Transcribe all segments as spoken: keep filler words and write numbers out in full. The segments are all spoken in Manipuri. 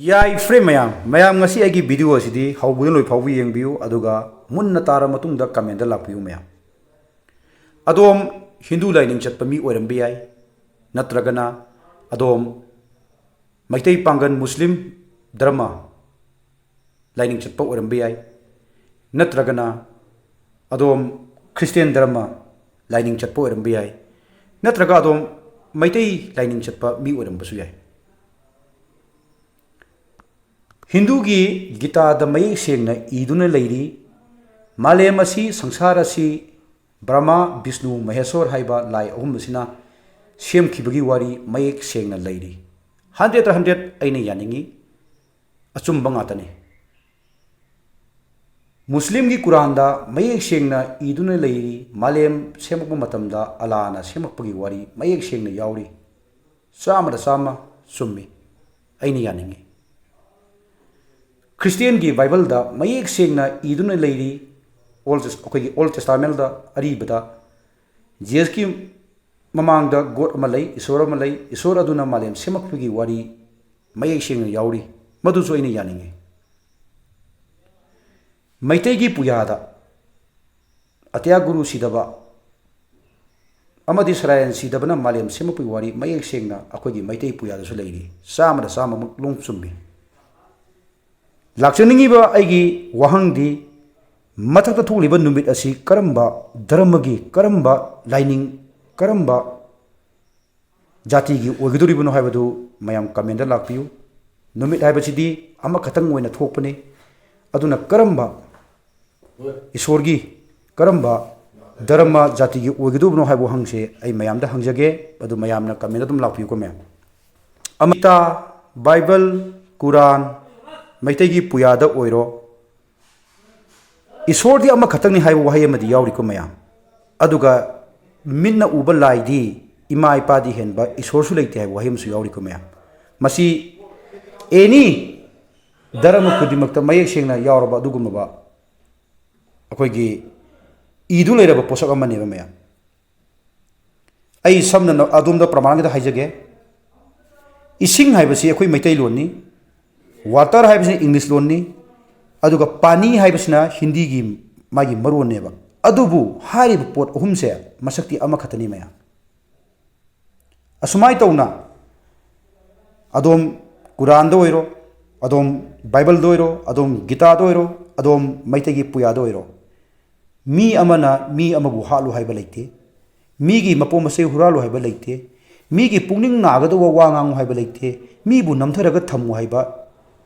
ꯌꯥꯏꯐꯔꯦ ꯃꯌꯥꯝ꯫ ꯃꯌꯥꯝ ꯉꯁꯤ ꯑꯩꯒꯤ video ꯑꯁꯤꯗꯤ ꯍꯧꯕꯗ ꯂꯣꯏ ꯐꯥꯎꯕ ꯌꯦꯡꯕꯤꯌꯨ, ꯑꯗꯨꯒ ꯃꯨꯟꯅ ꯇꯥꯔ ꯃꯇꯨꯡꯗ comment ꯂꯥꯛꯄꯤꯌꯨ ꯃꯌꯥꯝ꯫ ꯑꯗꯣꯝ ꯍꯤꯟꯗꯨ ꯂꯥꯏꯅꯤꯡ ꯆꯠꯄ ꯃꯤ ꯑꯣꯏꯔꯝꯕ ꯌꯥꯏ, ꯅꯠꯇ꯭ꯔꯒꯅ ꯑꯗꯣꯝ ꯃꯩꯇꯩ ꯄꯥꯡꯒꯜ ꯃꯨꯁꯂꯤꯝ ꯙꯔꯃ ꯂꯥꯏꯅꯤꯡ ꯆꯠꯄ ꯑꯣꯏꯔꯝꯕ ꯌꯥꯏ, ꯅꯠꯇ꯭ꯔꯒꯅ ꯑꯗꯣꯝ ꯈ꯭ꯔꯤꯁꯇꯤꯌꯥꯟ ꯙꯔꯃ ꯂꯥꯏꯅꯤꯡ ꯆꯠꯄ ꯑꯣꯏꯔꯝꯕ ꯌꯥꯏ, ꯅꯠꯇ꯭ꯔꯒ ꯑꯗꯣꯝ ꯃꯩꯇꯩ ꯂꯥꯏꯅꯤꯡ ꯆꯠꯄ ꯃꯤ ꯑꯣꯏꯔꯝꯕꯁꯨ ꯌꯥꯏ꯫ ꯍꯤꯟꯗꯨꯒꯤ ꯒꯤꯇꯥꯗ ꯃꯌꯦꯛ ꯁꯦꯡꯅ ꯏꯗꯨꯅ ꯂꯩꯔꯤ, ꯃꯥꯂꯦꯝ ꯑꯁꯤ, ꯁꯪꯁꯥꯔ ꯑꯁꯤ ꯕ꯭ꯔꯍꯃꯥ, ꯕꯤꯁꯅꯨ, ꯃꯍꯦꯁꯣꯔ ꯍꯥꯏꯕ ꯂꯥꯏ ꯑꯍꯨꯝ ꯑꯁꯤꯅ ꯁꯦꯝꯈꯤꯕꯒꯤ ꯋꯥꯔꯤ ꯃꯌꯦꯛ ꯁꯦꯡꯅ ꯂꯩꯔꯤ꯫ Hundred ꯇ hundred ꯑꯩꯅ ꯌꯥꯅꯤꯡꯏ, ꯑꯆꯨꯝꯕ ꯉꯥꯛꯇꯅꯤ꯫ ꯃꯨꯁꯂꯤꯝꯒꯤ ꯀꯨꯔꯥꯟꯗ ꯃꯌꯦꯛ ꯁꯦꯡꯅ ꯏꯗꯨꯅ ꯂꯩꯔꯤ, ꯃꯥꯂꯦꯝ ꯁꯦꯝꯃꯛꯄ ꯃꯇꯝꯗ ꯑꯂꯥꯅ ꯁꯦꯝꯃꯛꯄꯒꯤ ꯋꯥꯔꯤ ꯃꯌꯦꯛ ꯁꯦꯡꯅ ꯌꯥꯎꯔꯤ꯫ ꯆꯥꯝꯃꯗ ꯆꯥꯝꯃ ꯆꯨꯝꯃꯤ, ꯑꯩꯅ ꯌꯥꯅꯤꯡꯏ꯫ ꯈ꯭ꯔꯤꯁꯇꯤꯌꯥꯟꯒꯤ ꯕꯥꯏꯕꯜꯗ ꯃꯌꯦꯛ ꯁꯦꯡꯅ ꯏꯗꯨꯅ ꯂꯩꯔꯤ, ꯑꯣꯜ, ꯑꯩꯈꯣꯏꯒꯤ ꯑꯣꯜ ꯇꯦꯁꯇꯥꯃꯦꯟꯗ, ꯑꯔꯤꯕꯗ, ꯖꯤꯖꯁꯀꯤ ꯃꯃꯥꯡꯗ ꯒꯣꯗ ꯑꯃ ꯂꯩ, ꯏꯁꯣꯔ ꯑꯃ ꯂꯩ, ꯏꯁꯣꯔ ꯑꯗꯨꯅ ꯃꯥꯂꯦꯝ ꯁꯦꯝꯃꯛꯄꯒꯤ ꯋꯥꯔꯤ ꯃꯌꯦꯛ ꯁꯦꯡꯅ ꯌꯥꯎꯔꯤ, ꯃꯗꯨꯁꯨ ꯑꯩꯅ ꯌꯥꯅꯤꯡꯏ꯫ ꯃꯩꯇꯩꯒꯤ ꯄꯨꯌꯥꯗ ꯑꯇꯤꯌꯥ ꯒꯨꯔꯨ ꯁꯤꯗꯕ ꯑꯃꯗꯤ ꯁꯔꯥꯌꯟ ꯁꯤꯗꯕꯅ ꯃꯥꯂꯦꯝ ꯁꯦꯝꯃꯛꯄꯒꯤ ꯋꯥꯔꯤ ꯃꯌꯦꯛ ꯁꯦꯡꯅ ꯑꯩꯈꯣꯏꯒꯤ ꯃꯩꯇꯩ ꯄꯨꯌꯥꯗꯁꯨ ꯂꯩꯔꯤ, ꯆꯥꯝꯃꯗ ꯆꯥꯝꯃꯃꯛ ꯂꯣꯡ ꯆꯨꯝꯃꯤ꯫ ꯂꯥꯛꯆꯅꯤꯡꯉꯤꯕ ꯑꯩꯒꯤ ꯋꯥꯍꯪꯗꯤ, ꯃꯊꯛꯇ ꯊꯣꯛꯂꯤꯕ ꯅꯨꯃꯤꯠ ꯑꯁꯤ ꯀꯔꯝꯕ ꯙꯔꯃꯒꯤ, ꯀꯔꯝꯕ ꯂꯥꯏꯅꯤꯡ, ꯀꯔꯝꯕ ꯖꯥꯇꯤꯒꯤ ꯑꯣꯏꯒꯗꯧꯔꯤꯕꯅꯣ ꯍꯥꯏꯕꯗꯨ ꯃꯌꯥꯝ comment ꯂꯥꯛꯄꯤꯌꯨ꯫ ꯅꯨꯃꯤꯠ ꯍꯥꯏꯕꯁꯤꯗꯤ ꯑꯃꯈꯛꯇꯪ ꯑꯣꯏꯅ ꯊꯣꯛꯄꯅꯤ꯫ ꯑꯗꯨꯅ ꯀꯔꯝꯕ ꯏꯁꯣꯔꯒꯤ, ꯀꯔꯝꯕ ꯙꯔꯃ ꯖꯥꯇꯤꯒꯤ ꯑꯣꯏꯒꯗꯧꯕꯅꯣ ꯍꯥꯏꯕ ꯋꯥꯍꯪꯁꯦ ꯑꯩ ꯃꯌꯥꯝꯗ ꯍꯪꯖꯒꯦ꯫ ꯑꯗꯨ ꯃꯌꯥꯝꯅ comment ꯑꯗꯨꯝ ꯂꯥꯛꯄꯤꯌꯨꯀꯣ ꯃꯌꯥꯝ꯫ ꯑꯃꯤꯇꯥ, ꯕꯥꯏꯕꯜ, ꯀꯨꯔꯥꯟ, ꯃꯩꯇꯩꯒꯤ ꯄꯨꯌꯥꯗ ꯑꯣꯏꯔꯣ, ꯏꯁꯣꯔꯗꯤ ꯑꯃꯈꯛꯇꯪꯅꯤ ꯍꯥꯏꯕ ꯋꯥꯍꯩ ꯑꯃꯗꯤ ꯌꯥꯎꯔꯤꯀꯣ ꯃꯌꯥꯝ꯫ ꯑꯗꯨꯒ ꯃꯤꯠꯅ ꯎꯕ ꯂꯥꯏꯗꯤ, ꯏꯃꯥ ꯏꯄꯥꯗꯤ ꯍꯦꯟꯕ ꯏꯁꯣꯔꯁꯨ ꯂꯩꯇꯦ ꯍꯥꯏꯕ ꯋꯥꯍꯩ ꯑꯃꯁꯨ ꯌꯥꯎꯔꯤꯀꯣ ꯃꯌꯥꯝ꯫ ꯃꯁꯤ any ꯙꯔꯃ ꯈꯨꯗꯤꯡꯃꯛꯇ ꯃꯌꯦꯛ ꯁꯦꯡꯅ ꯌꯥꯎꯔꯕ ꯑꯗꯨꯒꯨꯝꯂꯕ ꯑꯩꯈꯣꯏꯒꯤ ꯏꯗꯨ ꯂꯩꯔꯕ ꯄꯣꯠꯁꯛ ꯑꯃꯅꯦꯕ ꯃꯌꯥꯝ꯫ ꯑꯩ ꯁꯝꯅ ꯑꯗꯣꯝꯗ ꯄ꯭ꯔꯃꯥꯟ ꯈꯤꯇ ꯍꯥꯏꯖꯒꯦ꯫ ꯏꯁꯤꯡ ꯍꯥꯏꯕꯁꯤ ꯑꯩꯈꯣꯏ ꯃꯩꯇꯩꯂꯣꯟꯅꯤ꯫ Water ꯍꯥꯏꯕꯁꯤꯅ English ꯂꯣꯟꯅꯤ, ꯑꯗꯨꯒ ꯄꯥꯅꯤ ꯍꯥꯏꯕꯁꯤꯅ ꯍꯤꯟꯗꯤꯒꯤ ꯃꯥꯒꯤ ꯃꯔꯣꯟꯅꯦꯕ꯫ ꯑꯗꯨꯕꯨ ꯍꯥꯏꯔꯤꯕ ꯄꯣꯠ ꯑꯍꯨꯝꯁꯦ ꯃꯁꯛꯇꯤ ꯑꯃꯈꯛꯇꯅꯤ ꯃꯌꯥꯝ꯫ ꯑꯁꯨꯃꯥꯏꯅ ꯇꯧꯅ ꯑꯗꯣꯝ ꯀꯨꯔꯥꯟꯗ ꯑꯣꯏꯔꯣ, ꯑꯗꯣꯝ ꯕꯥꯏꯕꯜꯗ ꯑꯣꯏꯔꯣ, ꯑꯗꯣꯝ ꯒꯤꯇꯥꯗ ꯑꯣꯏꯔꯣ, ꯑꯗꯣꯝ ꯃꯩꯇꯩꯒꯤ ꯄꯨꯌꯥꯗ ꯑꯣꯏꯔꯣ, ꯃꯤ ꯑꯃꯅ ꯃꯤ ꯑꯃꯕꯨ ꯍꯥꯠꯂꯨ ꯍꯥꯏꯕ ꯂꯩꯇꯦ꯫ ꯃꯤꯒꯤ ꯃꯄꯣ ꯃꯆꯩ ꯍꯨꯔꯥꯜꯂꯨ ꯍꯥꯏꯕ ꯂꯩꯇꯦ꯫ ꯃꯤꯒꯤ ꯄꯨꯛꯅꯤꯡ ꯅꯥꯒꯗꯧꯕ ꯋꯥ ꯉꯥꯡꯉꯨ ꯍꯥꯏꯕ ꯂꯩꯇꯦ꯫ ꯃꯤꯕꯨ ꯅꯝꯊꯔꯒ ꯊꯝꯃꯨ ꯍꯥꯏꯕ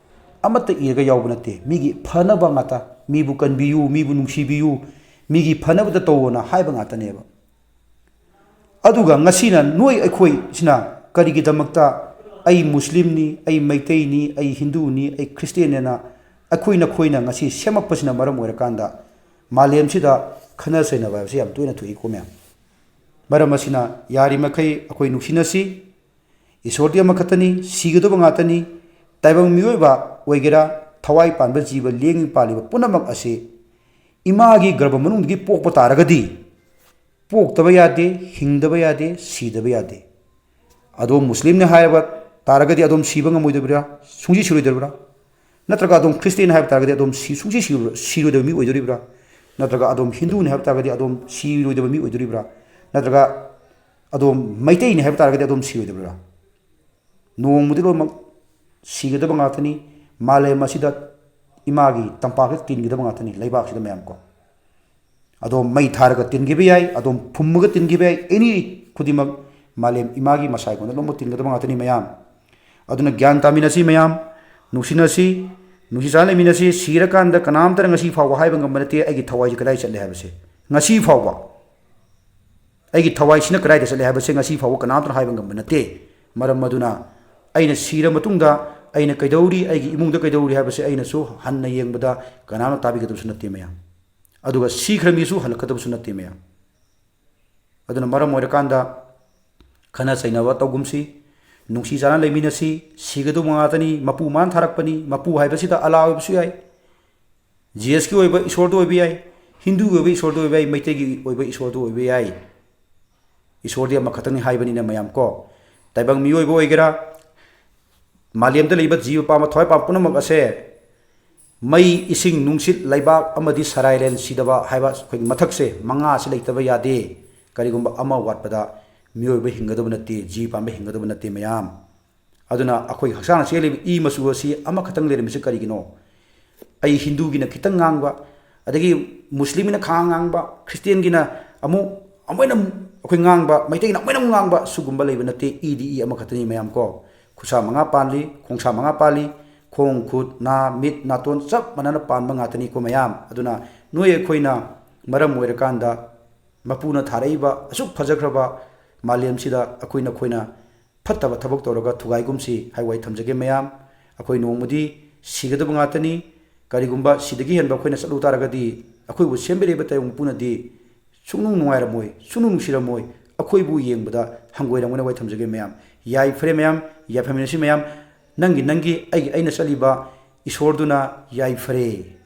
ꯑꯃꯠꯇ ꯏꯔꯒ ꯌꯥꯎꯕ ꯅꯠꯇꯦ꯫ ꯃꯤꯒꯤ ꯐꯅꯕ ꯉꯥꯛꯇ, ꯃꯤꯕꯨ ꯀꯟꯕꯤꯌꯨ, ꯃꯤꯕꯨ ꯅꯨꯡꯁꯤꯕꯤꯌꯨ, ꯃꯤꯒꯤ ꯐꯅꯕꯗ ꯇꯧꯑꯣꯅ ꯍꯥꯏꯕ ꯉꯥꯛꯇꯅꯦꯕ꯫ ꯑꯗꯨꯒ ꯉꯁꯤꯅ ꯅꯣꯏ ꯑꯩꯈꯣꯏꯁꯤꯅ ꯀꯔꯤꯒꯤꯗꯃꯛꯇ ꯑꯩ ꯃꯨꯁꯂꯤꯝꯅꯤ, ꯑꯩ ꯃꯩꯇꯩꯅꯤ, ꯑꯩ ꯍꯤꯟꯗꯨꯅꯤ, ꯑꯩ ꯈ꯭ꯔꯤꯁꯇꯦꯟꯅꯦꯅ ꯑꯩꯈꯣꯏ ꯅꯈꯣꯏꯅ ꯉꯁꯤ ꯁꯦꯝꯃꯛꯄꯁꯤꯅ ꯃꯔꯝ ꯑꯣꯏꯔꯀꯥꯟꯗ ꯃꯥꯂꯦꯝꯁꯤꯗ ꯈꯠꯅ ꯆꯩꯅꯕ ꯍꯥꯏꯕꯁꯤ ꯌꯥꯝ ꯇꯣꯏꯅ ꯊꯣꯛꯏꯀꯣ ꯃꯌꯥꯝ꯫ ꯃꯔꯝ ꯑꯁꯤꯅ ꯌꯥꯔꯤꯃꯈꯩ ꯑꯩꯈꯣꯏ ꯅꯨꯡꯁꯤꯅꯁꯤ꯫ ꯏꯁꯣꯔꯗꯤ ꯑꯃꯈꯛꯇꯅꯤ, ꯁꯤꯒꯗꯕ ꯉꯥꯛꯇꯅꯤ꯫ ꯇꯥꯏꯕꯪ ꯃꯤꯑꯣꯏꯕ ꯑꯣꯏꯒꯦꯔꯥ, ꯊꯋꯥꯏ ꯄꯥꯟꯕ ꯖꯤꯕ ꯂꯦꯡ ꯄꯥꯜꯂꯤꯕ ꯄꯨꯝꯅꯃꯛ ꯑꯁꯤ ꯏꯃꯥꯒꯤ ꯒꯔꯚ ꯃꯅꯨꯡꯗꯒꯤ ꯄꯣꯛꯄ ꯇꯥꯔꯒꯗꯤ, ꯄꯣꯛꯇꯕ ꯌꯥꯗꯦ, ꯍꯤꯡꯗꯕ ꯌꯥꯗꯦ, ꯁꯤꯗꯕ ꯌꯥꯗꯦ꯫ ꯑꯗꯣꯝ ꯃꯨꯁꯂꯤꯝꯅꯤ ꯍꯥꯏꯕ ꯇꯥꯔꯒꯗꯤ ꯑꯗꯣꯝ ꯁꯤꯕ ꯉꯝꯃꯣꯏꯗꯕ꯭ꯔꯥ? ꯁꯨꯡꯁꯤ ꯁꯤꯔꯣꯏꯗꯕ꯭ꯔꯥ? ꯅꯠꯇ꯭ꯔꯒ ꯑꯗꯣꯝ ꯈ꯭ꯔꯤꯁꯇꯤꯌꯥꯟ ꯍꯥꯏꯕ ꯇꯥꯔꯒꯗꯤ ꯑꯗꯣꯝ ꯁꯤ-, ꯁꯨꯡꯁꯤ ꯁꯤꯔꯣꯏ-, ꯁꯤꯔꯣꯏꯗꯕ ꯃꯤ ꯑꯣꯏꯗꯣꯔꯤꯕ꯭ꯔꯥ? ꯅꯠꯇ꯭ꯔꯒ ꯑꯗꯣꯝ ꯍꯤꯟꯗꯨꯅꯤ ꯍꯥꯏꯕ ꯇꯥꯔꯒꯗꯤ ꯑꯗꯣꯝ ꯁꯤꯔꯣꯏꯗꯕ ꯃꯤ ꯑꯣꯏꯗꯣꯔꯤꯕ꯭ꯔꯥ? ꯅꯠꯇ꯭ꯔꯒ ꯑꯗꯣꯝ ꯃꯩꯇꯩꯅꯤ ꯍꯥꯏꯕ ꯇꯥꯔꯒꯗꯤ ꯑꯗꯣꯝ ꯁꯤꯔꯣꯏꯗꯕ꯭ꯔꯥ? ꯅꯣꯡꯃꯗꯤ ꯂꯣꯏꯅꯃꯛ ꯁꯤꯒꯗꯕ ꯉꯥꯛꯇꯅꯤ꯫ ꯃꯥꯂꯦꯝ ꯑꯁꯤꯗ ꯏꯃꯥꯒꯤ ꯇꯝꯄꯥꯛꯁꯤꯗ ꯇꯤꯟꯒꯗꯕ ꯉꯥꯛꯇꯅꯤ, ꯂꯩꯕꯥꯛꯁꯤꯗ ꯃꯌꯥꯝ ꯀꯣ꯫ ꯑꯗꯣꯝ ꯃꯩ ꯊꯥꯔꯒ ꯇꯤꯟꯈꯤꯕ ꯌꯥꯏ, ꯑꯗꯣꯝ ꯐꯨꯝꯃꯒ ꯇꯤꯟꯈꯤꯕ ꯌꯥꯏ, ꯑꯦꯅꯤ ꯈꯨꯗꯤꯡꯃꯛ ꯃꯥꯂꯦꯝ ꯏꯃꯥꯒꯤ ꯃꯁꯥꯏꯀꯣꯟꯗ ꯂꯣꯏꯅꯃꯛ ꯇꯤꯟꯒꯗꯕ ꯉꯥꯛꯇꯅꯤ ꯃꯌꯥꯝ꯫ ꯑꯗꯨꯅ ꯒ꯭ꯌꯥꯟ ꯇꯥꯃꯤꯟꯅꯁꯤ ꯃꯌꯥꯝ, ꯅꯨꯡꯁꯤꯅꯁꯤ, ꯅꯨꯡꯁꯤ ꯆꯥꯟꯅ ꯂꯩꯃꯤꯟꯅꯁꯤ꯫ ꯁꯤꯔꯀꯥꯟꯗ ꯀꯅꯥꯝꯇꯅ ꯉꯁꯤ ꯐꯥꯎꯕ ꯍꯥꯏꯕ ꯉꯝꯕ ꯅꯠꯇꯦ ꯑꯩꯒꯤ ꯊꯋꯥꯏꯁꯦ ꯀꯗꯥꯏ ꯆꯠꯂꯦ ꯍꯥꯏꯕꯁꯦ꯫ ꯉꯁꯤ ꯐꯥꯎꯕ ꯑꯩꯒꯤ ꯊꯋꯥꯏꯁꯤꯅ ꯀꯗꯥꯏꯗ ꯆꯠꯂꯦ ꯍꯥꯏꯕꯁꯦ ꯉꯁꯤ ꯐꯥꯎꯕ ꯀꯅꯥꯝꯇꯅ ꯍꯥꯏꯕ ꯉꯝꯕ ꯅꯠꯇꯦ꯫ ꯃꯔꯝ ꯑꯗꯨꯅ ꯑꯩꯅ ꯁꯤꯔ ꯃꯇꯨꯡꯗ ꯑꯩꯅ ꯀꯩꯗꯧꯔꯤ, ꯑꯩꯒꯤ ꯏꯃꯨꯡꯗ ꯀꯩꯗꯧꯔꯤ ꯍꯥꯏꯕꯁꯦ ꯑꯩꯅꯁꯨ ꯍꯟꯅ ꯌꯦꯡꯕꯗ ꯀꯅꯥꯝꯅ ꯇꯥꯕꯤꯒꯗꯕꯁꯨ ꯅꯠꯇꯦ ꯃꯌꯥꯝ꯫ ꯑꯗꯨꯒ ꯁꯤꯈ꯭ꯔ ꯃꯤꯁꯨ ꯍꯜꯂꯛꯀꯗꯕꯁꯨ ꯅꯠꯇꯦ ꯃꯌꯥꯝ꯫ ꯑꯗꯨꯅ ꯃꯔꯝ ꯑꯣꯏꯔꯀꯥꯟꯗ ꯈꯠꯅ ꯆꯩꯅꯕ ꯇꯧꯒꯨꯝꯁꯤ, ꯅꯨꯡꯁꯤ ꯆꯥꯟꯅ ꯂꯩꯃꯤꯟꯅꯁꯤ꯫ ꯁꯤꯒꯗꯧꯕ ꯉꯥꯛꯇꯅꯤ꯫ ꯃꯄꯨ ꯃꯥꯅ ꯊꯥꯔꯛꯄꯅꯤ꯫ ꯃꯄꯨ ꯍꯥꯏꯕꯁꯤꯗ ꯑꯜꯂꯥ ꯑꯣꯏꯕꯁꯨ ꯌꯥꯏ, ꯖꯤ ꯑꯦꯁꯀꯤ ꯑꯣꯏꯕ ꯏꯁꯣꯔꯗꯨ ꯑꯣꯏꯕ ꯌꯥꯏ, ꯍꯤꯟꯗꯨꯒꯤ ꯑꯣꯏꯕ ꯏꯁꯣꯔꯗꯨ ꯑꯣꯏꯕ ꯌꯥꯏ, ꯃꯩꯇꯩꯒꯤ ꯑꯣꯏꯕ ꯏꯁꯣꯔꯗꯨ ꯑꯣꯏꯕ ꯌꯥꯏ꯫ ꯏꯁꯣꯔꯗꯤ ꯑꯃꯈꯛꯇꯪꯅꯤ ꯍꯥꯏꯕꯅꯤꯅ ꯃꯌꯥꯝ ꯀꯣ, ꯇꯥꯏꯕꯪ ꯃꯤꯑꯣꯏꯕ ꯑꯣꯏꯒꯦꯔꯥ, ꯃꯥꯂꯦꯝꯗ ꯂꯩꯕ ꯖꯤꯕ ꯄꯥꯟꯕ ꯊꯋꯥꯏ ꯄꯥꯟꯕ ꯄꯨꯝꯅꯃꯛ ꯑꯁꯦ ꯃꯩ, ꯏꯁꯤꯡ, ꯅꯨꯡꯁꯤꯠ, ꯂꯩꯕꯥꯛ ꯑꯃꯗꯤ ꯁꯔꯥꯏꯔꯦꯟ ꯁꯤꯗꯕ ꯍꯥꯏꯕ ꯑꯩꯈꯣꯏꯒꯤ ꯃꯊꯛꯁꯦ ꯃꯉꯥ ꯑꯁꯤ ꯂꯩꯇꯕ ꯌꯥꯗꯦ꯫ ꯀꯔꯤꯒꯨꯝꯕ ꯑꯃ ꯋꯥꯠꯄꯗ ꯃꯤꯑꯣꯏꯕ ꯍꯤꯡꯒꯗꯕ ꯅꯠꯇꯦ, ꯖꯤꯕ ꯄꯥꯟꯕ ꯍꯤꯡꯒꯗꯕ ꯅꯠꯇꯦ ꯃꯌꯥꯝ꯫ ꯑꯗꯨꯅ ꯑꯩꯈꯣꯏꯒꯤ ꯍꯛꯆꯥꯡꯗ ꯆꯦꯜꯂꯤꯕ ꯏ ꯃꯆꯨ ꯑꯁꯤ ꯑꯃꯈꯛꯇꯪ ꯂꯩꯔꯝꯃꯤꯁꯤ ꯀꯔꯤꯒꯤꯅꯣ? ꯑꯩ ꯍꯤꯟꯗꯨꯒꯤꯅ ꯈꯤꯇꯪ ꯉꯥꯡꯕ, ꯑꯗꯒꯤ ꯃꯨꯁꯂꯤꯝꯒꯤꯅ ꯈꯥ ꯉꯥꯡꯕ, ꯈ꯭ꯔꯤꯁꯇꯤꯌꯥꯟꯒꯤꯅ ꯑꯃꯨꯛ ꯑꯃꯨꯛ ꯍꯦꯟꯅ ꯑꯩꯈꯣꯏ ꯉꯥꯡꯕ, ꯃꯩꯇꯩꯅ ꯑꯃꯨꯛ ꯍꯦꯟꯅ ꯉꯥꯡꯕ, ꯁꯤꯒꯨꯝꯕ ꯂꯩꯕ ꯅꯠꯇꯦ꯫ ꯏꯗꯤ ꯏ ꯑꯃꯈꯛꯇꯅꯤ ꯃꯌꯥꯝ ꯀꯣ꯫ ꯈꯨꯠꯁꯥ ꯃꯉꯥ ꯄꯥꯜꯂꯤ, ꯈꯣꯡꯁꯥ ꯃꯉꯥ ꯄꯥꯜꯂꯤ, ꯈꯣꯡ, ꯈꯨꯠ, ꯅꯥ, ꯃꯤꯠ, ꯅꯥꯇꯣꯟ ꯆꯞ ꯃꯥꯟꯅꯅ ꯄꯥꯟꯕ ꯉꯥꯛꯇꯅꯤꯀꯣ ꯃꯌꯥꯝ꯫ ꯑꯗꯨꯅ ꯅꯣꯏ ꯑꯩꯈꯣꯏꯅ ꯃꯔꯝ ꯑꯣꯏꯔꯀꯥꯟꯗ ꯃꯄꯨꯅ ꯊꯥꯔꯛꯏꯕ ꯑꯁꯨꯛ ꯐꯖꯈ꯭ꯔꯕ ꯃꯥꯂꯦꯝꯁꯤꯗ ꯑꯩꯈꯣꯏ ꯅꯈꯣꯏꯅ ꯐꯠꯇꯕ ꯊꯕꯛ ꯇꯧꯔꯒ ꯊꯨꯒꯥꯏꯒꯨꯝꯁꯤ ꯍꯥꯏꯕ ꯋꯥꯍꯩ ꯊꯝꯖꯒꯦ ꯃꯌꯥꯝ꯫ ꯑꯩꯈꯣꯏ ꯅꯣꯡꯃꯗꯤ ꯁꯤꯒꯗꯕ ꯉꯥꯛꯇꯅꯤ꯫ ꯀꯔꯤꯒꯨꯝꯕ ꯁꯤꯗꯒꯤ ꯍꯦꯟꯕ ꯑꯩꯈꯣꯏꯅ ꯆꯠꯂꯨ ꯇꯥꯔꯒꯗꯤ ꯑꯩꯈꯣꯏꯕꯨ ꯁꯦꯝꯕꯤꯔꯛꯏꯕ ꯇꯥꯏꯕꯪ ꯃꯄꯨꯅꯗꯤ ꯁꯨꯡꯅꯨꯡ ꯅꯨꯡꯉꯥꯏꯔꯝꯃꯣꯏ, ꯁꯨꯡꯅꯨꯡ ꯅꯨꯡꯁꯤꯔꯝꯃꯣꯏ, ꯑꯩꯈꯣꯏꯕꯨ ꯌꯦꯡꯕꯗ ꯍꯪꯒꯣꯏꯔꯝꯒꯅꯤ ꯍꯥꯏꯕ ꯋꯥꯍꯩ ꯊꯝꯖꯒꯦ ꯃꯌꯥꯝ꯫ ꯌꯥꯏꯐꯔꯦ ꯃꯌꯥꯝ, ꯌꯥꯏꯐꯃꯤꯟꯅꯁꯤ ꯃꯌꯥꯝ꯫ ꯅꯪꯒꯤ ꯅꯪꯒꯤ, ꯑꯩꯒꯤ ꯑꯩꯅ ꯆꯠꯂꯤꯕ ꯏꯁꯣꯔꯗꯨꯅ ꯌꯥꯏꯐꯔꯦ꯫